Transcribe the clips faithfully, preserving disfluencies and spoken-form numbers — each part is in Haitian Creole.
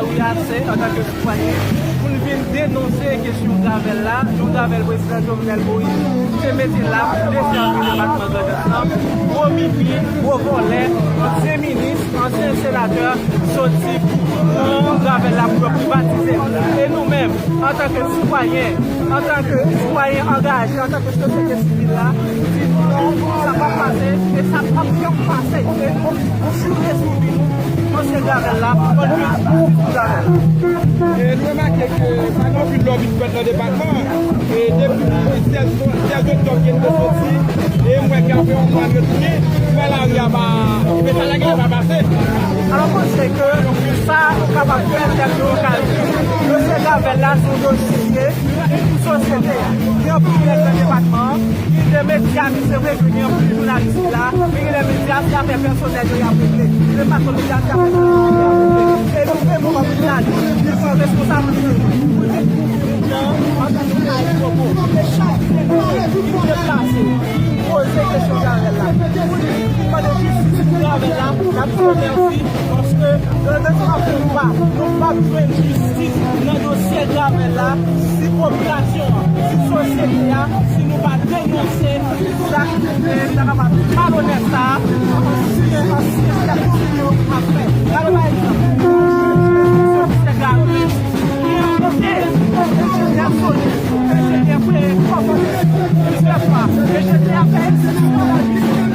Wi, ase antanke sitwayen pou n vin denonse kesyon gravèl la, yon gravèl prezidan Jovenel Moïse te mete la pou desèvi depatman Grandans lan, gwo pipi, gwo vòlè, ansyen minis, ansyen senatè soti pou pran gravèl la pou yo privatize l. E nou menm, antanke sitwayen, antanke sitwayen angaje, antanke sosyete sivil la, di non, sa p ap pase e sa p ap janm pase. E nou, nou jure sou vi nou, panse gravèl la, konn jwe jistis pou gravèl. E nou remake ke pa gen anpil lòbi ki fèt nan depatman an. E depi sèz, sèz oktòb ke n te soti, e m wè ke apre yon mwa n retounen, m wè lari a pa, e mesaj la genlè pa pase. Alò, panse ke sa nou kapab fè, se yon kalkil. Dosye gravèl la, se yon dosye pou sosyete a. Gen anpil nèg nan depatman an, gen de medya ki, se vre ke gen anpil jounalis ki la, men gen de medya se afè pèsonèl yo y ap regle. Se pa sou medya, se afè sosyete a y ap regle. E nou menm kòm jounalis, nou pran responsablite nou. Pou nou pran antanke Ayibobo, e chak semèn ki deplase, poze kesyon gravèl la. Pou nou mande jistis pou gravèl la, n ap di yo mèsi. Paske, lè nou ap fè pa, nou p ap jwenn jistis nan dosye gravèl la, si popilasyon an, si sosyete a, si nou pa denonse zak, e, sa kapab malonèt sa a, si, si, si, si, ap fè. Gade pa egzanp, se gade. Enjenyè Sony, enjenyè Frè, kòmande plizyè fwa. Enjenyè a fè eksepsyon nan jistis.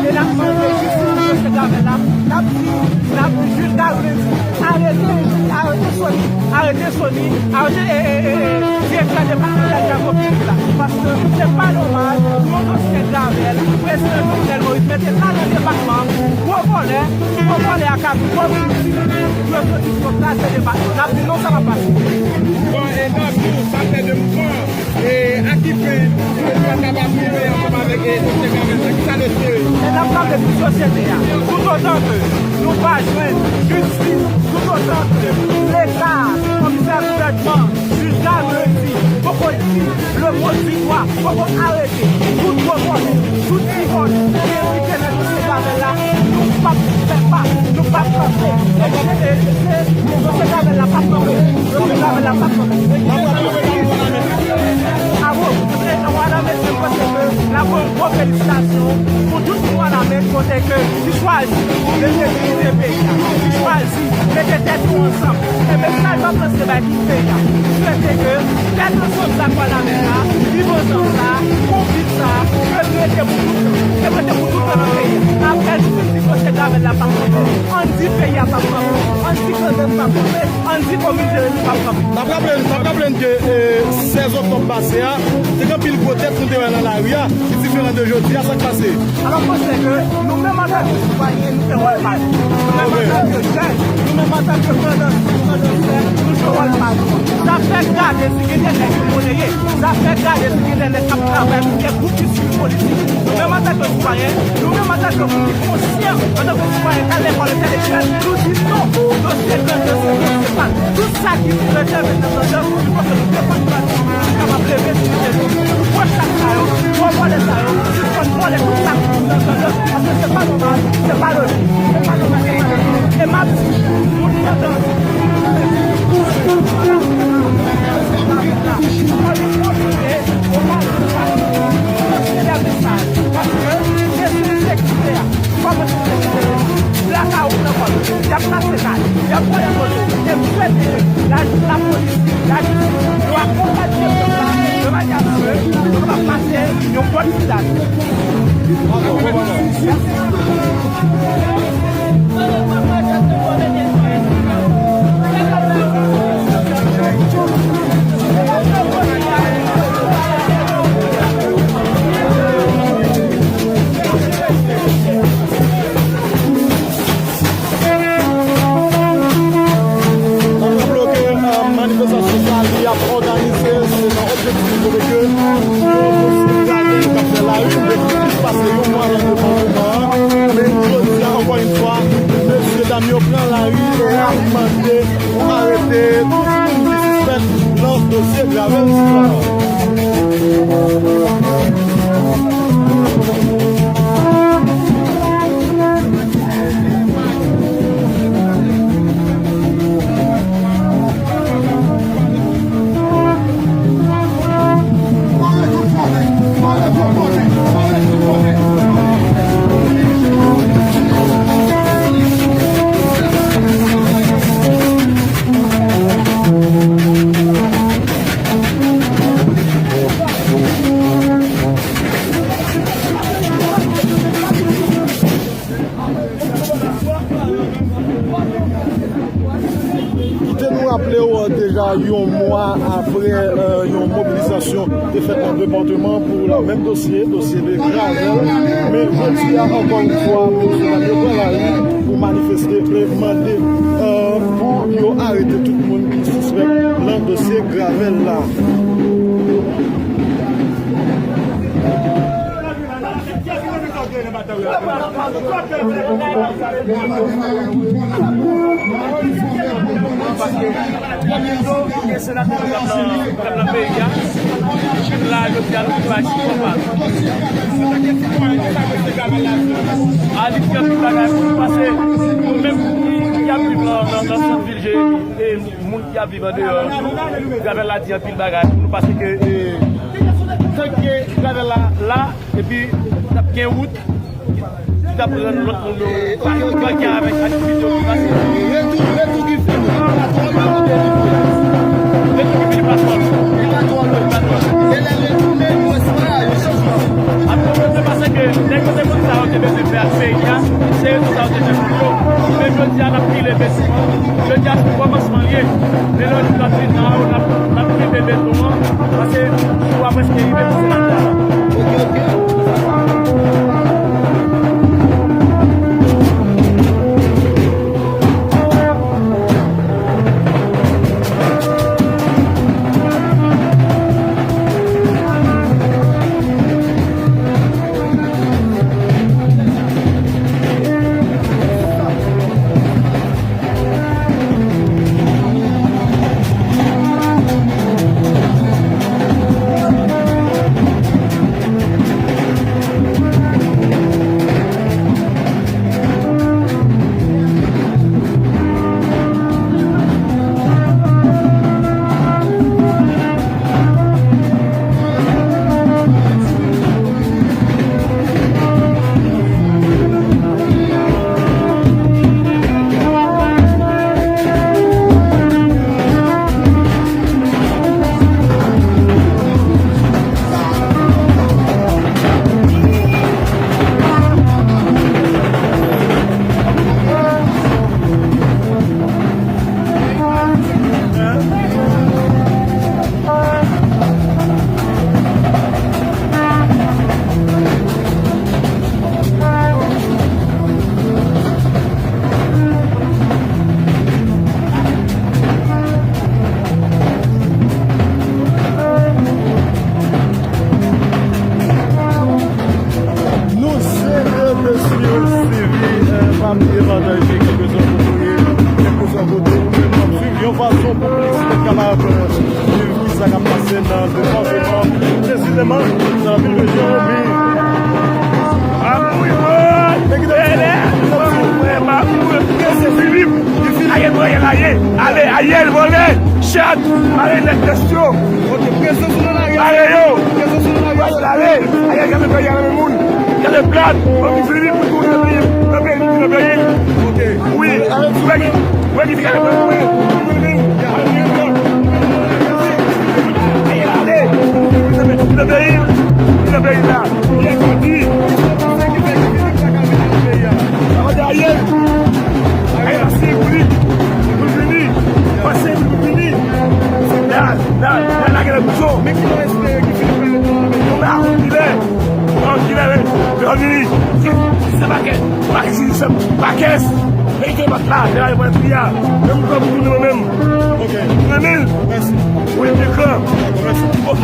E n ap mande jistis pou mesye gravèl la. N ap di, n ap di jij Gabriel di, arete, arete Sony, arete Sony, arete, e, e, e, e, direktè depatmantal Travo Piblik la. Paske se pa nòmal pou yon dosye gravèl, prezidan Jovenel Moïse mete la nan depatman, gwo vòlè, gwo vòlè a ka pwòp viktim, pou yo soti pou yo kraze depatman. N ap di non, sa p ap pase. Bon, e n ap di w, sa fè de mouvman, e a ki fen nou kapab rive ansanm avèk, e, dosye gravèl sa? Ki sa nou espere? E n ap mande pou sosyete a, toutotan ke nou pa jwenn jistis, toutotan ke Leta, komisè gouvènman, jij Gabriel di, poko di le mot du doigt, poko arete tout gwo vòlè, tout ti vòlè ki enplike nan dosye gravèl la. Nou p ap fè pa, nou p ap kanpe. E, e, e, e, dosye gravèl la p ap kanpe. Dosye gravèl la p ap kanpe. Awo, e, Wanament, mwen panse ke n ap voye yon gwo felisitasyon pou tout moun Wanament kote ke ki chwazi de sekirize peyi a, ki chwazi mete tèt nou ansanm. E mesaj m ap lanse bay tout peyi a, m swete ke tèt ansanm sa k Wanament la, viv ansanm sa, konvit sa, ke nou rete pou tout tan, ke nou rete pou tout tan nan peyi a. Apre nou fin di dosye gravèl la p ap kanpe, ann di peyi a p ap kanpe, ann di Grandans p ap kanpe, ann di komin Jeremi p ap kanpe. N ap raple, n ap raple n ke, e, sèz oktòb pase a, te gen anpil gwo tèt nou te wè nan lari a, ki diferan de jodi a, sa k pase? Alò, panse ke nou menm antanke sitwayen, nou fè wòl pa nou. Nou menm antanke jèn, nou menm antanke pandan, pandan fè, nou jwe wòl pa nou. Zafè gade si gen de nèg yo moneye, zafè gade si gen de nèg k ap travay pou kèk gwoupis politik. Nou menm antanke sitwayen, nou menm antanke moun ki konsyan, antanke sitwayen k al lekòl entèlektyèl, nou di non. Dosye Grandans se dosye pa nou. Tout sa ki pou rezève nan Grandans, nou fòk nou defann Grandans, nou kapab leve sou pye nou. Gwo chat sa yo, gwo vòlè sa yo, sispann vòlè tout sa ki pou nan Grandans, paske se pa nòmal, se pa lojik, se pa nòmal, se pa lojik. E m ap di, moun Grandans, Kòm ensekirite a, blakawout nan kò yo, y ap kase kay, y ap vòlè moto, e m swete ke laj-, lapolis, lajistis, yo akonpanye pèp la, de manyè a se ke nou kapab pase yon bòn ti dat. N ap raple w ke, e, manifestasyon sa a, li ap òganize, se nan objektif kote ke yon dosye gravèl k ap fè la une depi plis pase yon mwa nan depatman an. Men jodi a, ankò yon fwa, mesye dam yo pran lari e y ap mande pou arete tout moun ki sispèk nan dosye gravèl sitwayen an. Raple w, deja yon mwa apre, e, yon mobilizasyon te fèt nan depatman pou la menm dosye, dosye de Gravel. Men jodi a, ankò yon fwa, moun sou lari yo pran lari pou manifeste e mande, e, pou yo arete tout moun ki sispèk nan dosye Gravel la. Paske gen senatè k ap nan, k ap nan peyi a, ki la jodi a, nou pa sipòte. A li di anpil bagay pou nou pase, nou menm ki, ki ap viv nan, nan, nan sant vil Jeremi, e moun ki ap viv andeyò, Gravel la di anpil bagay pou nou pase ke, e, tank ke Gravel la, la, epi n ap gen wout ki t ap rann lòt moun yo pa gen avèk aktivite yo ki pase. Retou, retou ki fini. Li pa twò lwen, ou te vin pou la. Retou ki fini pa twò lwen. Li pa twò lwen. Li pa twò lwen. E lè retounen, nou espere yon chanjman. Apre, mwen panse ke nèg yo te konn sa yo te bezwen fè ak peyi a, se retou sa yo te fè pou yo. Men jodi a, n ap pile beton an. Jodi a, se kòmansman l ye. Men lè nou ap vin la, n ap, n ap kenbe beton an. Paske jou a prèske rive pou senatè a. Nou serye, mesye, swivi, e, pami evangelize, kèlkeswa kote w ye, kèlkeswa kote ou menm w ap swiv, yon fason pou plis moun kapab, e, swiv ki sa k ap pase nan depatman, presizeman nan vil de Jeremi. Amouyman! Bèlè! Frè Makou! Filip! Ayèl vòlè, ayèl! Ale, ayèl vòlè! Chat! Ale nèg kestyon! Pare yo! Pase ale! Ayèl gade peyi a nan men moun! Gade plat! Anvi Filip pou tounen nan peyi l! Nan peyi l! Nan peyi l! Wi! Wè ki, wè ki fè gade peyi l! Ayèl ale! Nan peyi l! Nan peyi l la! Ayèl sòti! Ayèl! Ayèl pase pou li! Pou vini! Pase pou vini! La, la, la, la, gen la prizon. Men ki lè espere ki fini fè yo nan men yo. An kilè, an kilè, men, men an vini. Se, se pakè, pakè, se pakè. Men ki te bat la, se la, se la, se la. Men mwen pran pou nou menm. Ok. Mil. Mèsi. Wi, ekran. Mèsi. Ok.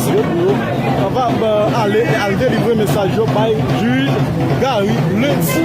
Yo pou yo kapab, euh, ale e al delivre mesaj yo bay jij Gary Lendi.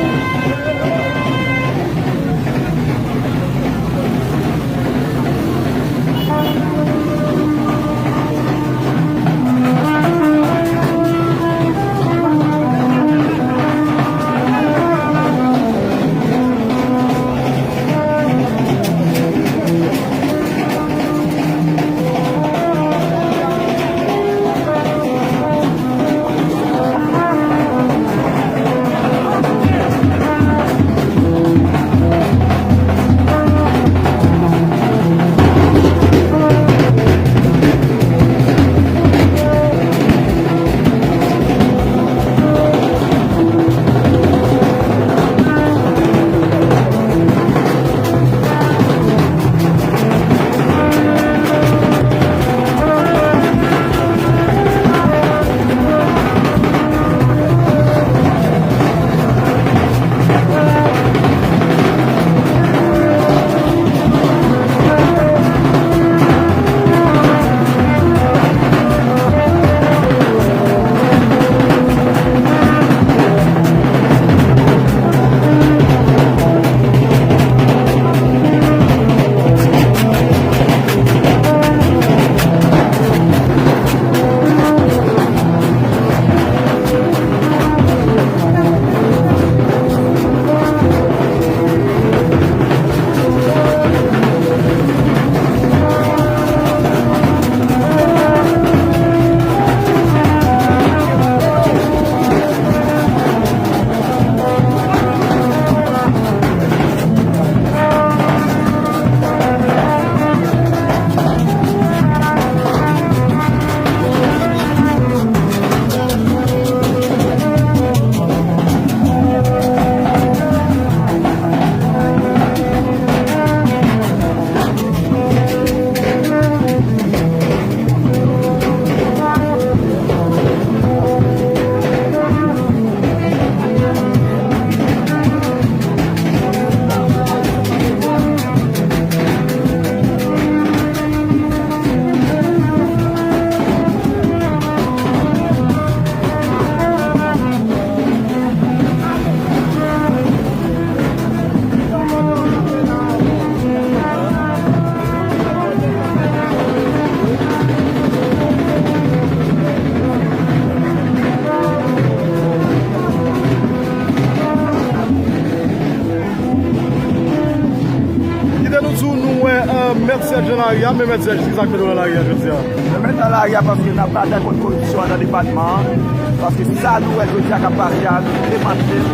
Kite nou di w, nou wè, euh, Mèt Sèj nan lari a, men Mèt Sèj, kisa k fè nou nan lari a jodi a? Nou mèt nan lari a paske n ap batay kont koripsyon an nan depatman an. Paske sa nou wè jodi a k ap pase a, nou demante l.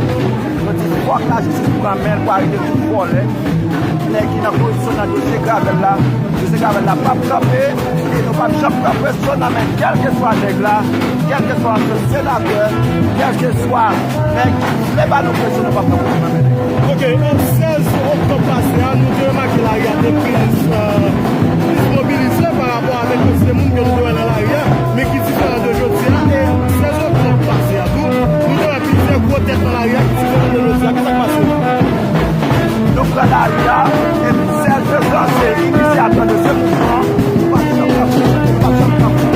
Nou di fòk lajistis pran men l pou arete tout vòlè. Nèg ki nan koripsyon nan dosye Gravel la, dosye Gravel la p ap kanpe, e nou p ap janm pran presyon nan men kèlkeswa nèg la, kèlkeswa ansyen senatè, kèlkeswa nèg ki vle ba nou presyon, nou p ap pran presyon nan men nèg la. Ok, euh, sèz oktòb pase a, nou te remake lari a te plis, euh, plis mobilize pa rapò avèk kantite moun ke nou te wè nan lari a, men ki diferan de jodi a, e sèz oktòb pase a tou, nou te wè plizyè gwo tèt nan lari a ki diferan de jodi a. Kisa k pase? Nou pran lari a, epi sèz Fevriye se inisiyatè de se mouvman. Nou p ap janm kanpe, nou p ap janm kanpe.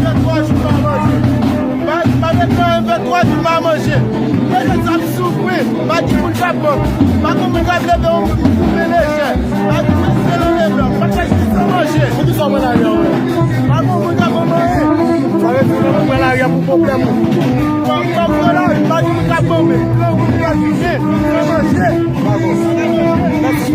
Fè twa jou pa manje. Pa, pa met nan, fè twa jou pa manje. Mwen menm sa m soufri. Pa gen moun k ap ban m. Pa gen moun k ap leve yon koupe lejè. Pa gen moun k ap leve yon koupe lejè. Pa gen moun k ap ban m anyen. Sa vle di, ou pran lari a pou pwoblèm ou. Ou pran lari, pa gen moun k ap ban m. Grangou m pral vini, pran manje. Pa bon. Mèsi.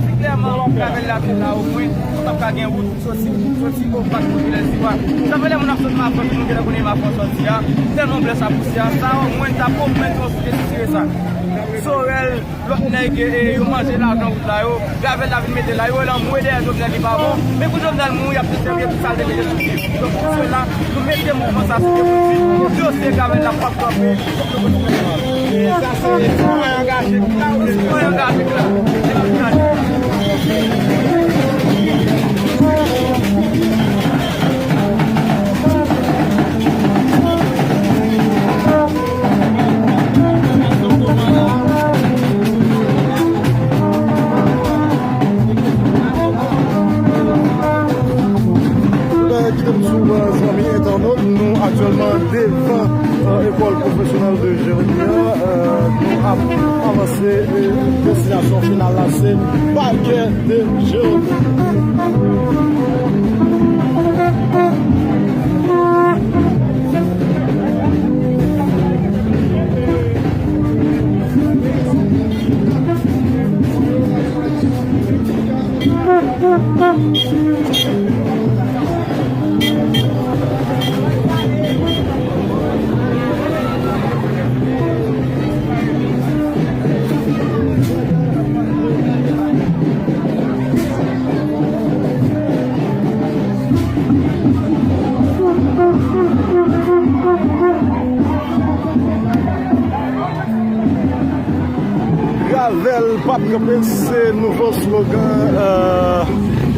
Si klèman gravèl la te la, omwen, nou t ap ka gen wout soti, soti Opak pou Vilèziwa. Sa fè lè moun ap sot Mafon, nou genlè konnen Mafon sòti a, tèlman blè sa pouse a, sa omwen t ap omwen te yon site sitire sa. Sorèl, lòt nèg, e, yo manje lajan wout la yo, gravèl la vin mete la, yo rele anmwe dèyè Jovenel, li pa bon. Men kou Jovenel mouri, y ap tou sèvi tout sa l te mete sou pye. Donk, pou sela, nou mete mouvman sa sou pye pou di, dosye gravèl la p ap kanpe. E sa se sitwayen angaje ki la, wi. Sitwayen angaje ki la. Kite m di w, zanmi entènot, nou aktyèlman devan, euh, École Professionnelle de Jérémie an, euh, nou ap avanse, euh, destinasyon final la, se Parquet de Jérémie. Gravèl p ap kanpe, se nouvo slogan, euh,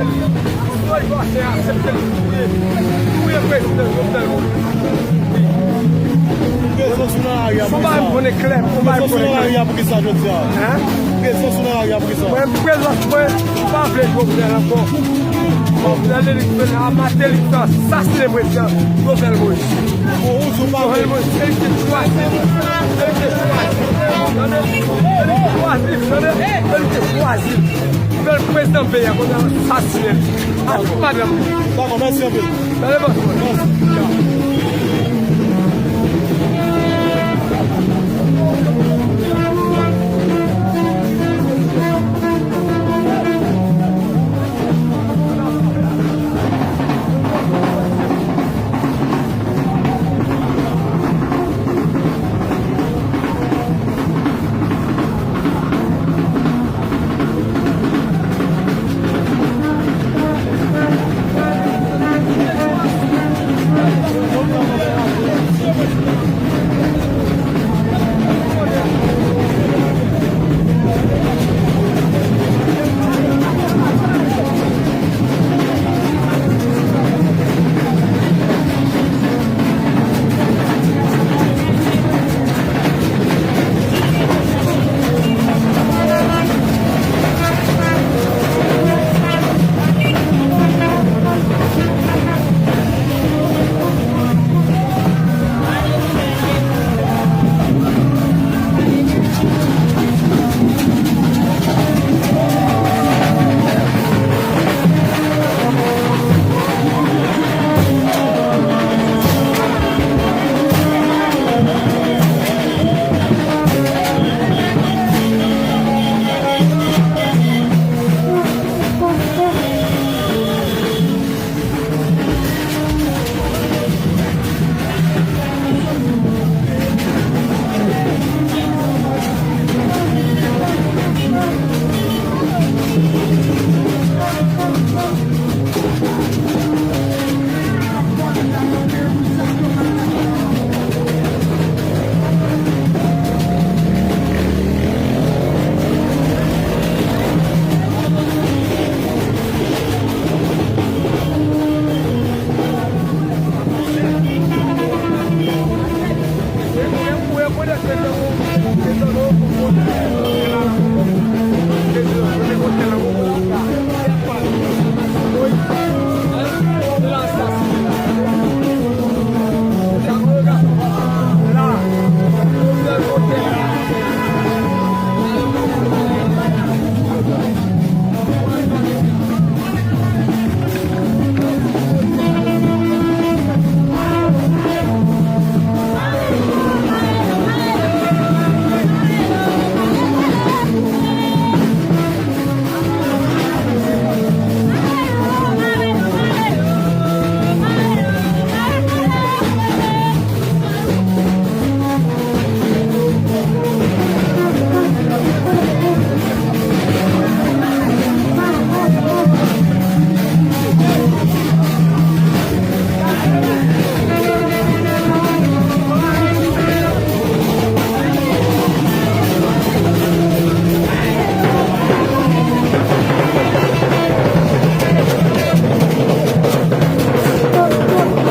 Soy Vòsè aksepte touye, touye prezidan Jovenel Moïse. Prezans ou nan lari a pou kisa? Prezans ou nan lari a pou kisa jodi a? Prezans ou nan lari a pou kisa? Mwen, prezans mwen, m pa vle Jovenel ankò. Jovenel, Felix Bernard, Martelly, sasinen prezidan Jovenel Moïse. Bon, ou di w pa vle. Jovenel Moïse, se li ki chwazi. Se li ki chwazi. Tande? Se li ki chwazi, tande? Se li ki chwazi. Nouvèl prezidan peyi a, kounye a, sasinen li. Ak tout madanm li. Dakò, mèsi anpil. Tande, bòs mwen. Mèsi.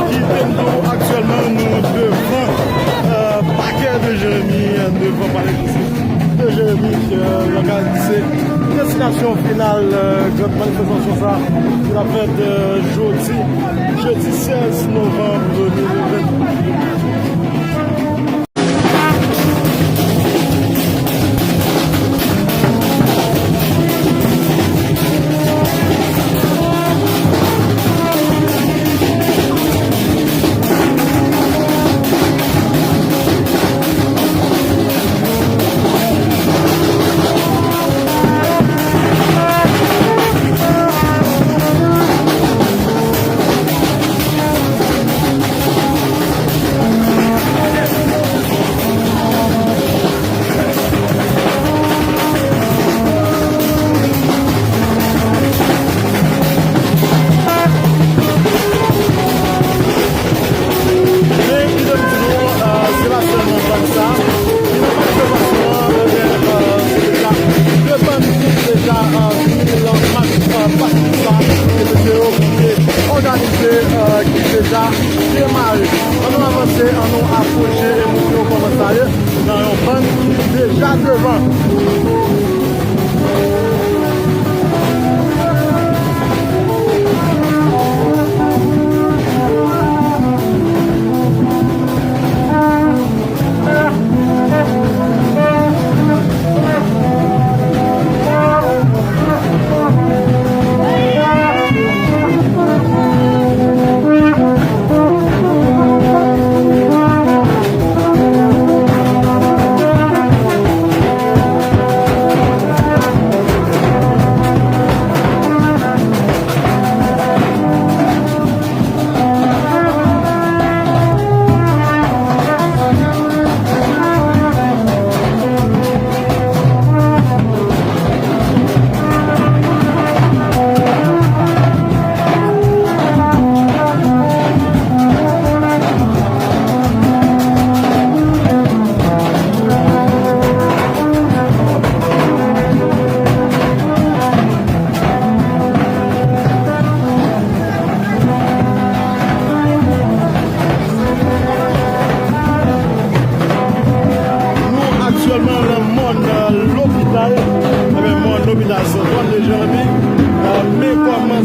Kite m di w, aktyèlman, nou devan, euh, pakè de Jeremi, euh, devan palè jistis de Jeremi, euh, nan ka di se destinasyon final, euh, grand manifestasyon sa, ki ap fèt, euh, jodi, jedi sèz novanm de mil venn.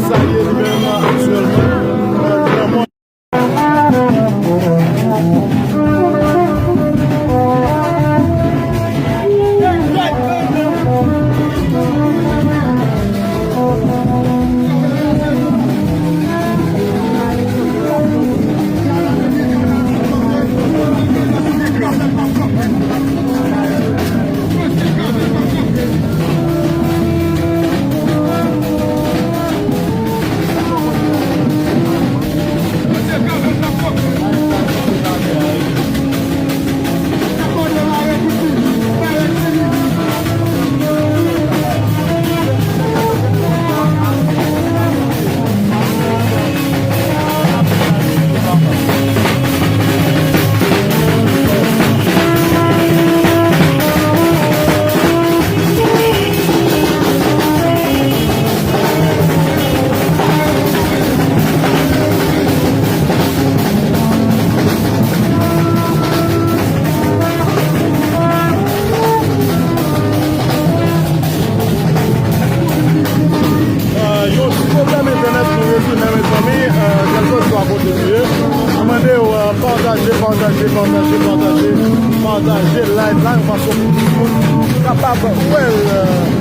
Sa ye li menm aktyèlman, euh, Granmòn. Euh, yon ti pwoblèm entènèt nou retounen, mezanmi. Euh, kèlkeswa kote nou ye, mwen mande w, euh, pataje, pataje, pataje, pataje, pataje live la yon fason pou tout moun kapab wè l.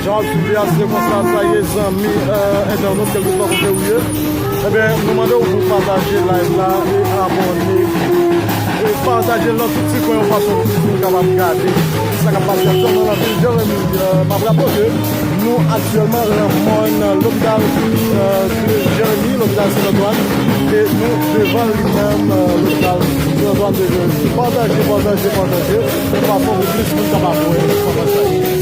Jan w ap swiv li a, se konsa sa ye, zanmi, euh, entènot, kèlkeswa kote ou ye. Ebyen, nou mande w pou pataje live la e abòne. E pataje l nan tout ti kwen yon fason pou tout moun kapab gade sa k ap pase aktyèlman nan vil Jeremi. Euh, m ap raple w ke nou aktyèlman nan mòn lopital, euh, de Jeremi, lopital Sen Antwàn, e nou devan li menm, euh, lopital Sen Antwàn de Jeremi. Pataje, pataje, pataje, yon fason pou plis moun kapab wè enfòmasyon sa yo.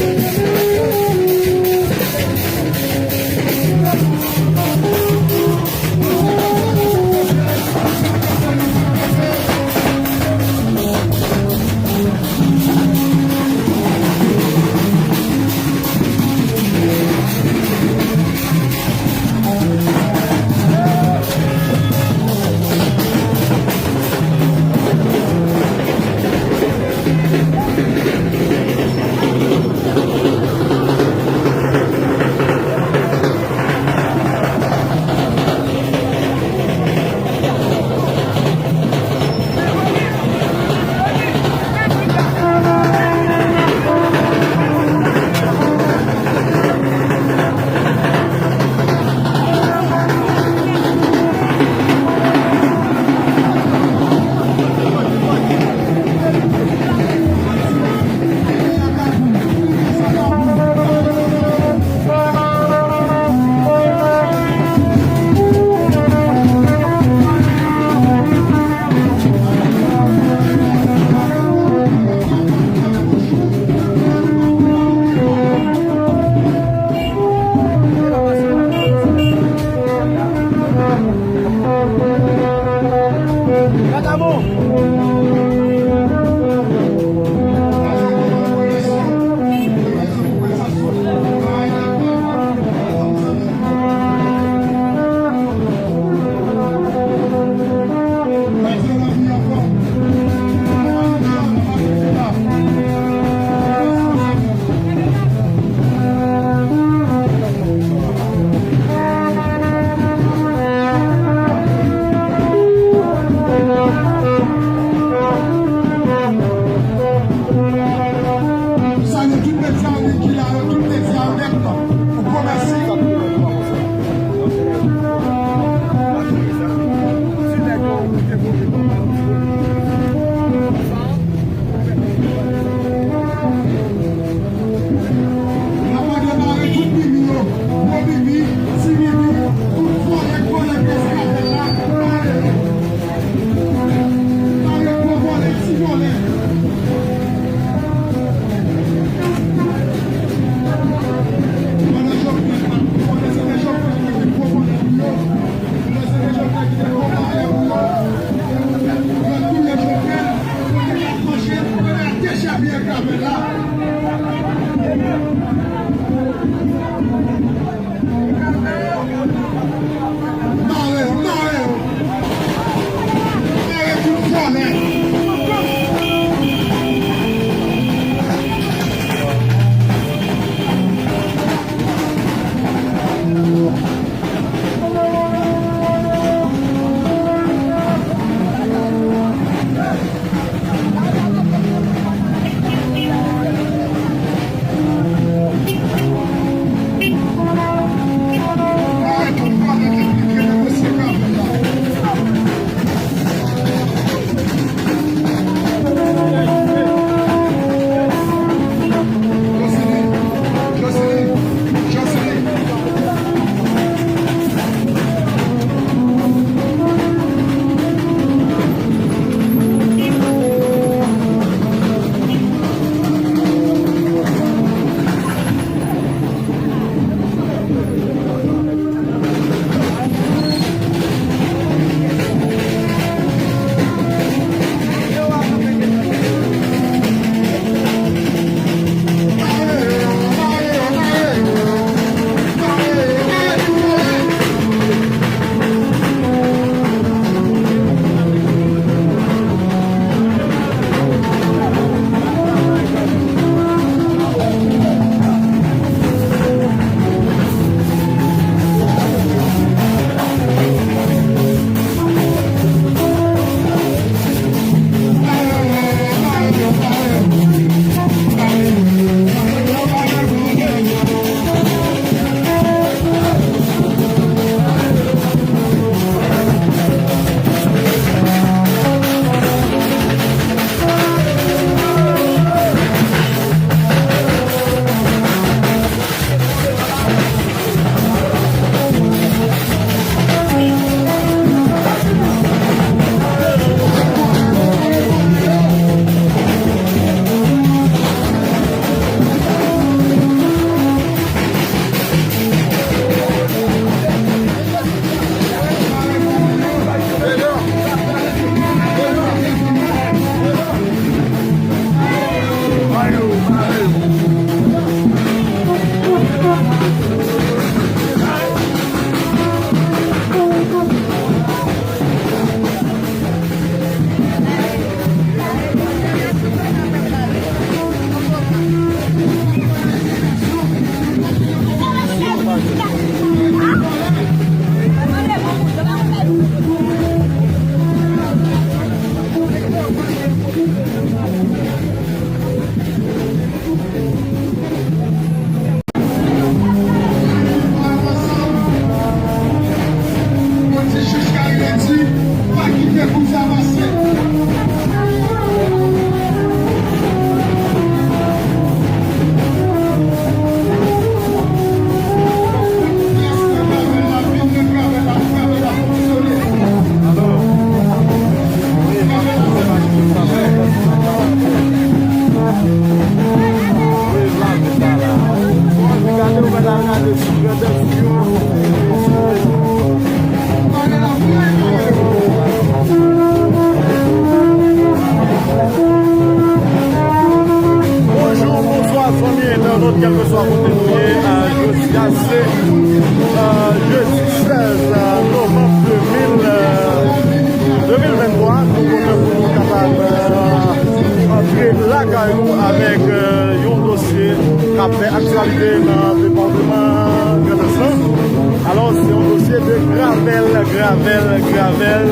Se de Gravel, Gravel, Gravel.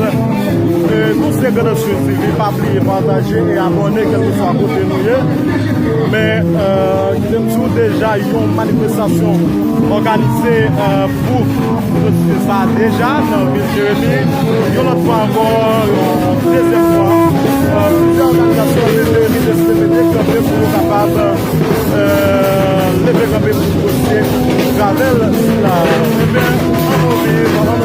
E, nou se Grandans Sud T V, pa bliye pataje e abòne kèlkeswa kote nou ye. Men, e, kite m di w deja yon manifestasyon òganize, e, pou soti sa deja nan vil Jeremi. Yon lòt fwa ankò, yon dezyèm fwa, e, plizyè òganizasyon nan vil Jeremi deside mete kanpe pou yo kapab, e, leve kanpe pou dosye Gravel sila. Ebyen, ann anvi, ann ann